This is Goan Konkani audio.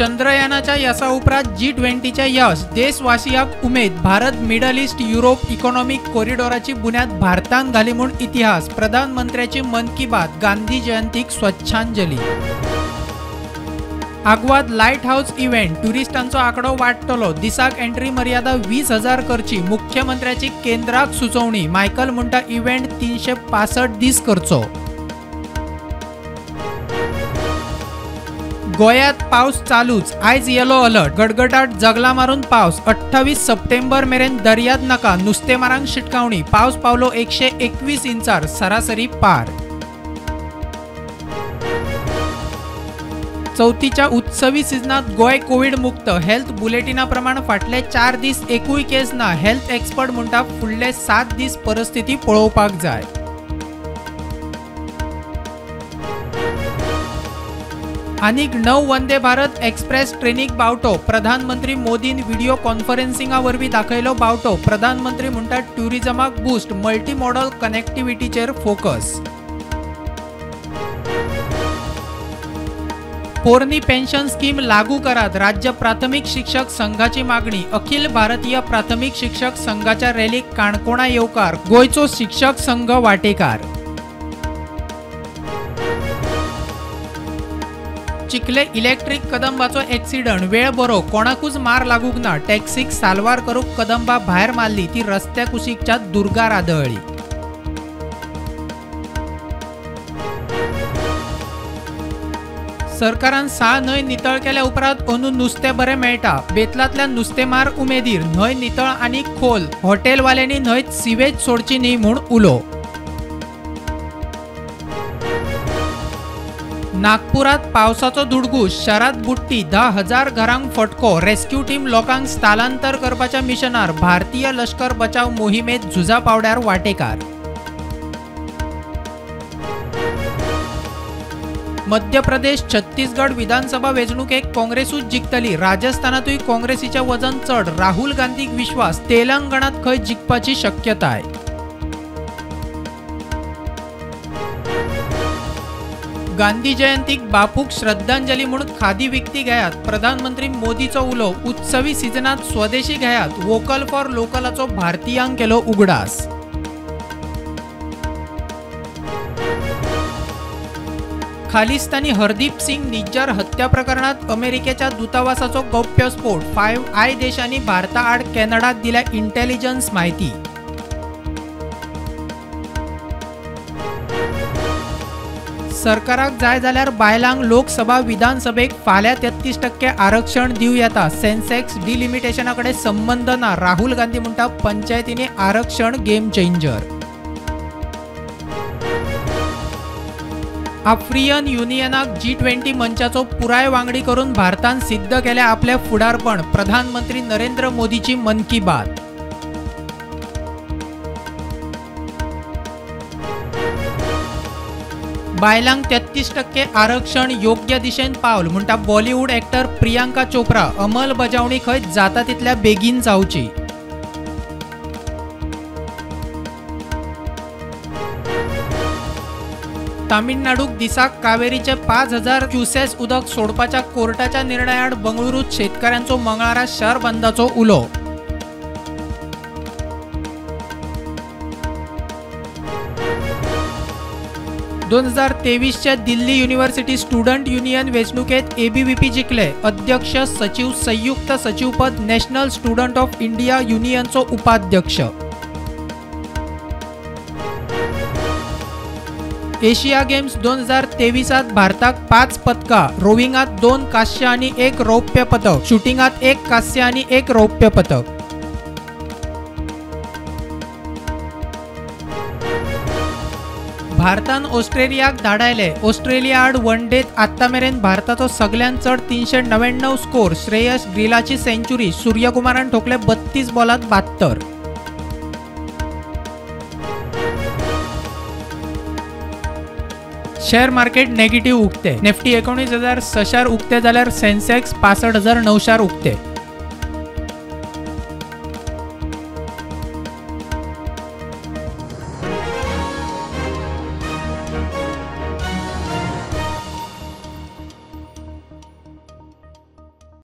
चंद्रयानाच्या यसा उपरांत G20चें यश, देशवासियांक उमेद. Bharat middle east Europe economic कॉरिडॉराची बुन्याद भारतान घाली म्हूण इतिहास. प्रधानमंत्र्याची मन की बात, गांधी जयंतीक स्वच्छांजली. आग्वाद लायट हाऊस इव्हेंट, ट्युरिस्टांचो आंकडो वाडटलो. दिसाक एंट्री मर्यादा 20,000 करची, मुख्यमंत्र्याची केंद्राक सुचोवणी. मायकल म्हणटा इव्हेंट 365 दीस करचो. गोंयांत पावस चालूच, आयज येलो अलर्ट. गडगडाट जगला मारून पावस. 28 सप्टेंबर मेरेन दर्याद नाका, नुस्तेमारांक शिटकावणी. पावस पावलो 121 इंचार, सरासरी पार. चवथीच्या उत्सवी सिजनात गोंय कोवीड मुक्त. हेल्थ बुलेटिना प्रमाण फाटले 4 दीस एकूय केस ना. हेल्थ एक्सपर्ट म्हणटा फुडले 7 दीस परिस्थिती पळोवपाक जाय. आनीक 9 वंदे भारत एक्सप्रेस ट्रेनीक बावटो. प्रधानमंत्री मोदीन व्हिडिओ कॉन्फरन्सिंगा वरवीं दाखयलो बावटो. प्रधानमंत्री म्हणटा ट्युरिजमाक बूस्ट, मल्टी मॉडल कनेक्टिव्हिटीचेर फोकस. पोरणी पेन्शन स्कीम लागू करात, राज्य प्राथमिक शिक्षक संघाची मागणी. अखिल भारतीय प्राथमिक शिक्षक संघाच्या रॅलीक काणकोणा येवकार. गोंयचो शिक्षक संघ वाटेकार. चिखले इलेक्ट्रीक कदंबाचो एक्सिडंट, वेळ बरो, कोणाकूच मार लागूंक ना. टॅक्सीक साल्वार करूंक कदंबा भायर मारली, ती रस्त्या कुशीकच्या दुर्गार आदळ्ळी. सरकारान 6 न्हंय नितळ केल्या उपरांत अंदू नुस्तें बरें मेळटा. बेतलांतल्या नुस्तेमार उमेदीर, न्हंय नितळ आनी खोल, हॉटेलवाल्यांनी न्हंयत सिवेज सोडची न्ही म्हूण उलो. नागपुरात पावसाचो धुडगूस, शहरात बुडटी, 10,000 घरांक फटको. रेस्क्यू टीम लोकांक स्थलांतर करपाच्या मिशनार. भारतीय लश्कर बचाव मोहिमेत झुजा पावड्यार वाटेकार. मध्य प्रदेश छत्तीसगड विधानसभा वेंचणुकेक काँग्रेसूच जिखतली. राजस्थानातूय काँग्रेसीचें वजन चड, राहुल गांधीक विश्वास. तेलंगणात खंय जिखपाची शक्यताय. गांधी जयंतीक बापूक श्रद्धांजली म्हूण खादी विकती घेयात, प्रधानमंत्री मोदीचो उलो. उत्सवी सिजनात स्वदेशी घेयात, वोकल फॉर लोकलाचो भारतीयांक केलो उगडास. खालिस्तानी हरदीप सिंग निज्जर हत्या प्रकरणात अमेरिकेच्या दूतावासाचो गौप्यस्फोट. 5I देशांनी भारताआड कॅनडाक दिल्या इंटेलिजन्स म्हायती. सरकाराक जाय जाल्यार बायलांक लोकसभा विधानसभेक फाल्यां 33% आरक्षण दिवं येता. सेन्सेक्स डिलिमिटेशना कडेन संबंद ना, राहुल गांधी म्हणटा पंचायतींनी आरक्षण गेम चेंजर. आफ्रियन युनियनाक G20 मंचाचो पुराय वांगडी करून भारतान सिद्ध केलें आपलें फुडारपण. प्रधानमंत्री नरेंद्र मोदीची मन की बात. बायलांक 33% आरक्षण योग्य दिशेन पावल म्हणटा बॉलिवूड एक्टर प्रियांका चोप्रा. अंमलबजावणी खंय जाता तितल्या बेगीन जावची. तामिळनाडूक दिसाक कावेरीचे 5,000 क्युसेस उदक सोडपाच्या कोर्टाच्या निर्णयाआड बंगळुरूत शेतकऱ्यांचो मंगळारा शहर बंदाचो उलो. 2023च्या दिल्ली युनिव्हर्सिटी स्टुडंट युनियन वेंचणुकेत एबीव्हीपी जिखले. अध्यक्ष, सचिव, संयुक्त सचिवपद नॅशनल स्टुडंट ऑफ इंडिया युनियनचो उपाध्यक्ष. एशिया गेम्स 2023 भारताक 5 पदकां, रोविंगात 2 कांस्य आनी 1 रौप्य पदक, शुटिंगात 1 कांस्य आनी 1 रौप्य पदक. भारतान ऑस्ट्रेलियाक धाडायले. ऑस्ट्रेलिया आड वन डेत आत्तां मेरेन भारताचो सगल्यांत चड 399 स्कोर. श्रेयस ग्रिलाची सेंच्युरी, सूर्यकुमारान ठोकले 32 बॉलात 72. शेअर मार्केट नेगेटिव्ह उगते. निफ्टी 19,600 उगते जाल्यार सेन्सेक्स 65,900 उगते.